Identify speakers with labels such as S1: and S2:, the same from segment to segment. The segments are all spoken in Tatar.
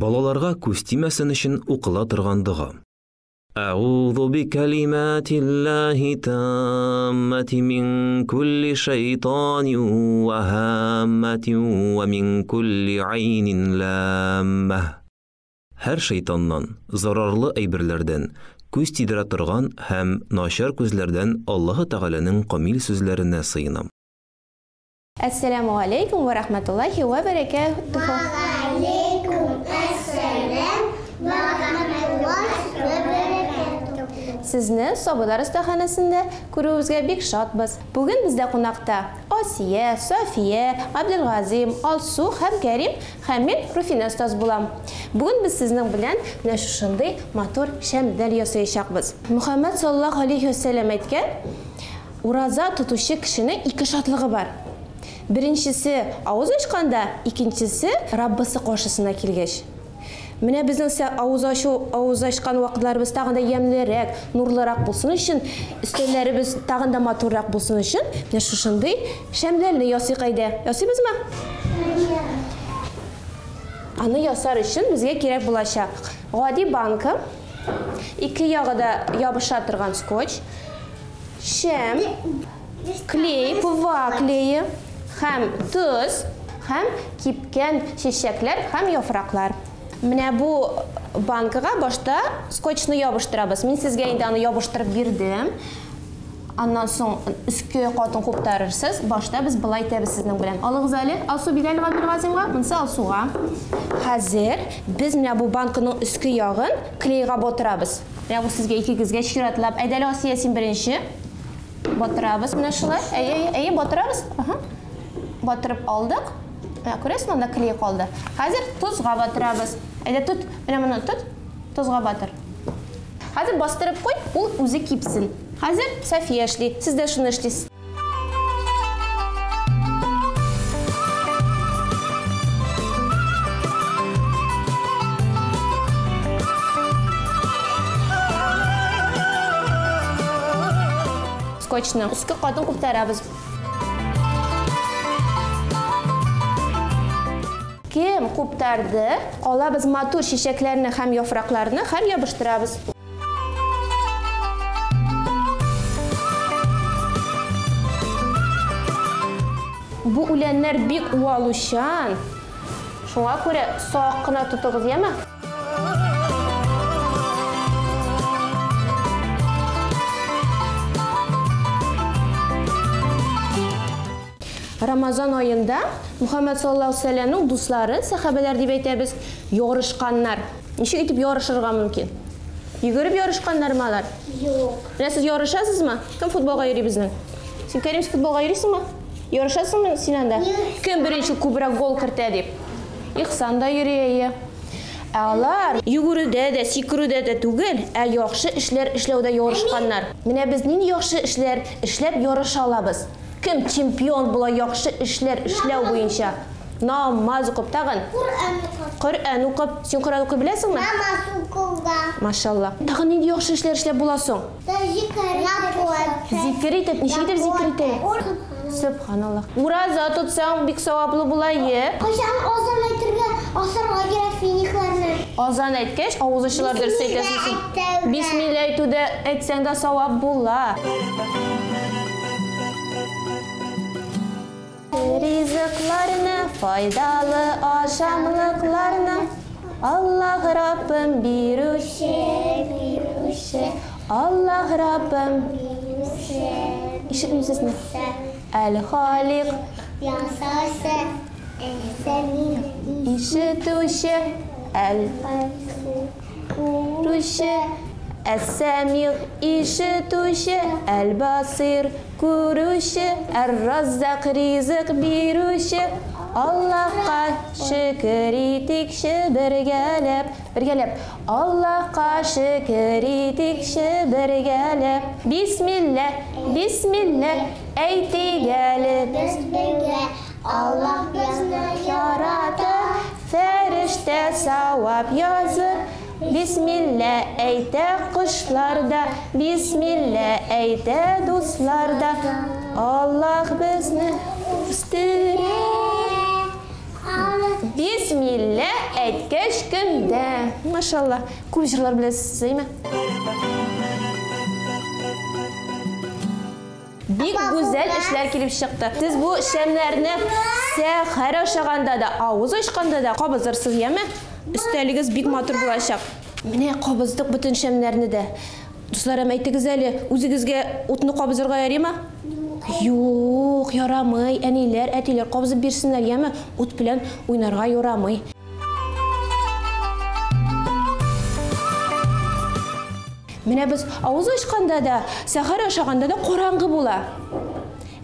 S1: Балаларга күз тимәсен өчен укыла торган дога. Әгъузу бикәлимәтиллаһи таммати мин кулли шайтанин ва һамматин ва мин кулли айнин ламмә. Һәр шайтаннан, зарарлы әйберләрдән, күз тидерә торган һәм начар күзләрдән Аллаһы Тәгаләнең камил сүзләренә сыенам.
S2: Әссәләмү галәйкүм вә рәхмәтуллаһи вә бәрәкәтүһү.
S3: Вәгаләйкүм әссәләм вә рәхмәтуллаһи вә бәрәкәтүһү.
S2: Сезне Сабыйлар остаханәсендә күрүебезгә бик шатбыз. Бүген бездә кунакта Асия, Сафия, Габделгазыйм, Алсу һәм Кәрим һәм мин Руфинә остаз булам. Бүген без сезнең белән менә шушындый матур шәмдәл ясаячакбыз. Мөхәммәд саллаллаһу алейһи вә сәлләм әйткән, Ураза тотучы кешенең ике шатлыгы бар. Беренчесе, авыз ачканда, икенчесе, Раббысы каршысына килгәч. Менә безнең сә авыз ачу, авыз ачкан вакытларыбыз тагын да ямьлерәк, нурлырак булсын өчен, өстәлләребез тагын да матуррак булсын өчен, менә шушындый шәмләрне ясыйк әйдә. Ясыйбызмы? Аны ясар өчен безгә кирәк булачак гади банка, ике ягы да ябыша торган скотч, Шәм, клей, ПВА клее һәм тоз һәм кипкән чәчәкләр һәм яфраклар. Менә бу банкага башта скотчны ябыштырабыз. Мин сезгә инде аны ябыштырып бирдем. Аннан соң өске катын куптарырсыз. Башта без болай итәбез сезнең белән. Алыгыз әле, Алсу бир әле Габделгазимга, монысы Алсуга. Хәзер без менә бу банканың өске ягын клейга батырабыз. Менә бу сезгә икегезгә чиратлап. Әйдә әле, Асия, син беренче. Батырабыз менә шулай. Әйе, әйе, әйе, батырабыз. Аһа. Батырып алдык. Менә күрәсеңме, анда клей калды. Хәзер тозга батырабыз. Әйдә, тот. Менә моны тот. Тозга батыр. Хәзер бастырып куй, ул үзе кипсен. Хәзер София эшли. Сез дә шуны эшлисез. Скотчны өске катын куптарабыз. Кем куптарды, алабыз матур чәчәкләрне һәм яфракларны һәм ябыштырабыз. Бу үләннәр бик уалучан. Шуңа күрә сак кына тотыгыз, яме? Рамазан аенда Мухаммад саллаллаһу алейһи ва сәлләмнең дуслары, сәхабәләр дип әйтәбез, ярышканнар. Ничек итеп ярышырга мөмкин? Йөгереп ярышканнармы алар?
S3: Юк.
S2: Менә сез ярышасызмы? Кем футболга йөри безнең? Син, Кәрим, футболга йөрисеңме? Ярышасыңмы син анда? Кем беренче күбрәк гол кертә дип? Ихсан да йөри, әйе. Ә алар йөгерүдә дә, сикерүдә дә түгел, ә яхшы эшләр эшләүдә ярышканнар. Менә без нинди яхшы эшләр эшләп ярыша алабыз? Кем чемпион була яхшы эшләр эшләү буенча? Намаз укып, тагын?
S3: Коръән укып.
S2: Коръән укып. Син Коръән укый беләсеңме?
S3: Намаз укуга.
S2: Машалла. Тагын нинди яхшы эшләр эшләп була соң?
S3: Зикер
S2: Зикер итеп, ничек итеп зикер итә? Сөбханаллах. Ураза тотсаң, бик саваплы була, е.
S3: Кайчан азан әйтергә, асарга кирәк финикларны?
S2: Азан әйткәч, авыз ачылар дөрес әйтәсең син. Бисмилла әйтүдә әйтсәң дә савап була. Ризыкларны, файдалы ашамлыкларны Аллаһ Раббым бирүче, бирүче, Аллаһ Раббым
S3: бирүче.
S2: Ишетмим сезне. Әл-Халик
S3: ясаучы, Әл-Сәми
S2: ишетүче, Әл күрүче, Әс-Сәмиг ишетүче, Әл-Басир Күрүче, Әр-Раззак ризык бирүче, Аллаһка шөкер итикче бергәләп. Бергәләп. Аллаһка шөкер итикче бергәләп. Бисмилла, бисмилла, әйтик әле
S3: без бергә. Аллаһ безне
S2: ярата, фәрештә савап язып, Бисмилла әйтә кошлар да, бисмилла әйтә дуслар да. Аллаһ безне үстерә. Бисмилла әйткәч көндә. Машалла, күп җырлар беләсез, әйме? Бик гүзәл эшләр килеп чыкты. Сез бу шәмнәрне сәхәр ашаганда да, авыз ачканда да кабызырсыз, яме? Өстәлегез бик матур булачак. Менә кабыздык бөтен шәмнәрне дә. Дусларым, әйтегез әле, үзегезгә утны кабызырга ярыймы? Юк, ярамый. Әниләр, әтиләр кабызып бирсеннәр, яме? Ут белән уйнарга ярамый. Менә без авыз ачканда да, сәхәр ашаганда да караңгы була.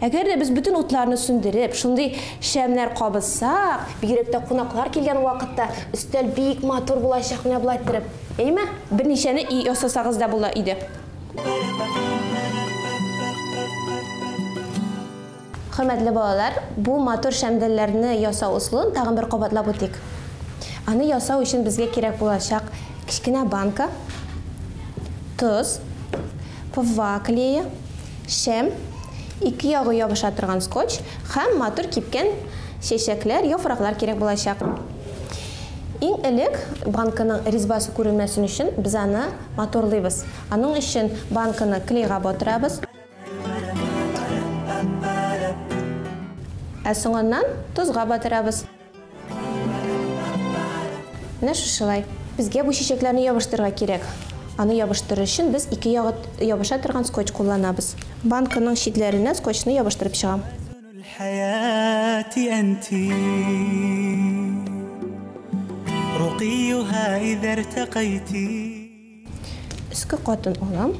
S2: Әгәр дә без бөтен утларны сүндереп, шундый шәмнәр кабызсак, бигрәк тә кунаклар килгән вакытта өстәл бик матур булачак, менә болай иттереп. Әйме? Берничәне ясасагыз да була иде. Хөрмәтле балалар, бу матур шәмдәлләрне ясау ысулын тагын бер кабатлап үтик. Аны ясау өчен безгә кирәк булачак кечкенә банка, тоз, ПВА клее, шәм, ике ягы ябыша торган скотч һәм матур кипкән чәчәкләр, яфраклар кирәк булачак. Иң элек банканың резьбасы күренмәсен өчен без аны матурлыйбыз. Аның өчен банканы клейга батырабыз. Ә соңыннан тозга батырабыз. Менә шушылай. Безгә бу чәчәкләрне ябыштырырга кирәк. Аны ябыштырыр өчен без ике ягы ябыша торган скотч кулланабыз. Банканың читләренә скотчны ябыштырып чыгам.
S4: الحياة أنت رقيها إذا ارتقيت.
S2: Өске катын алам.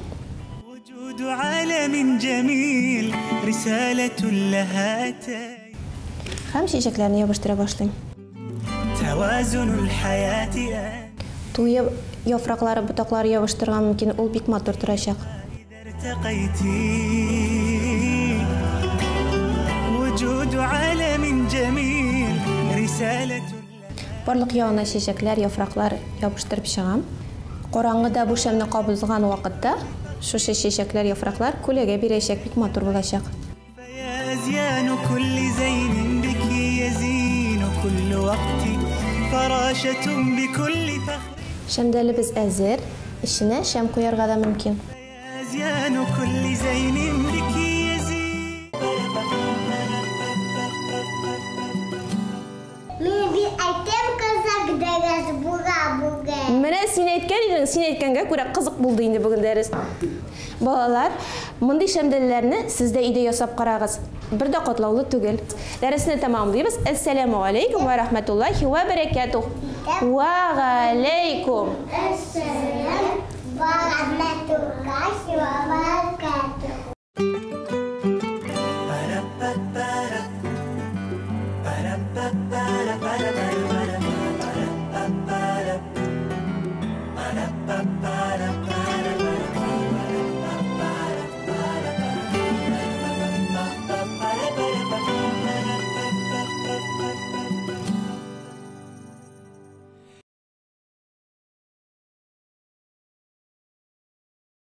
S4: وجود عالم جميل رسالة لها تأتي.
S2: Һәм чәчәкләрне ябыштыра башлыйм.
S4: توازن الحياة أنت
S2: Туе яфраклары, ботаклары ябыштырырга мөмкин, ул бик матур торачак.
S4: إذا ارتقيت. وجود عالم جميل رسالة
S2: Барлык ягына чәчәкләр, яфраклар ябыштырып чыгам. Караңгыда бу шәмне кабызган вакытта шушы чәчәкләр, яфраклар күләгә бирәчәк, бик матур булачак.
S4: فيا أزيان كل زين بك يزين كل وقت فراشة بكل فخر.
S2: Шәмдәлебез әзер, эченә шәм куярга да мөмкин.
S4: فيا أزيان كل زين بك يزين.
S3: Мин бит әйтәм, кызык дәрес була бүген.
S2: Менә син әйткән идең, син әйткәнгә күрә кызык булды инде бүген дәрес. Балалар, мондый шәмдәлләрне сез дә өйдә ясап карагыз. Бер дә катлаулы түгел. Дәресне тәмамлыйбыз. Әссәламу алейкум ва рахматуллахи ва баракатух. Ва галейкум.
S3: Әссәлам ва рахматуллахи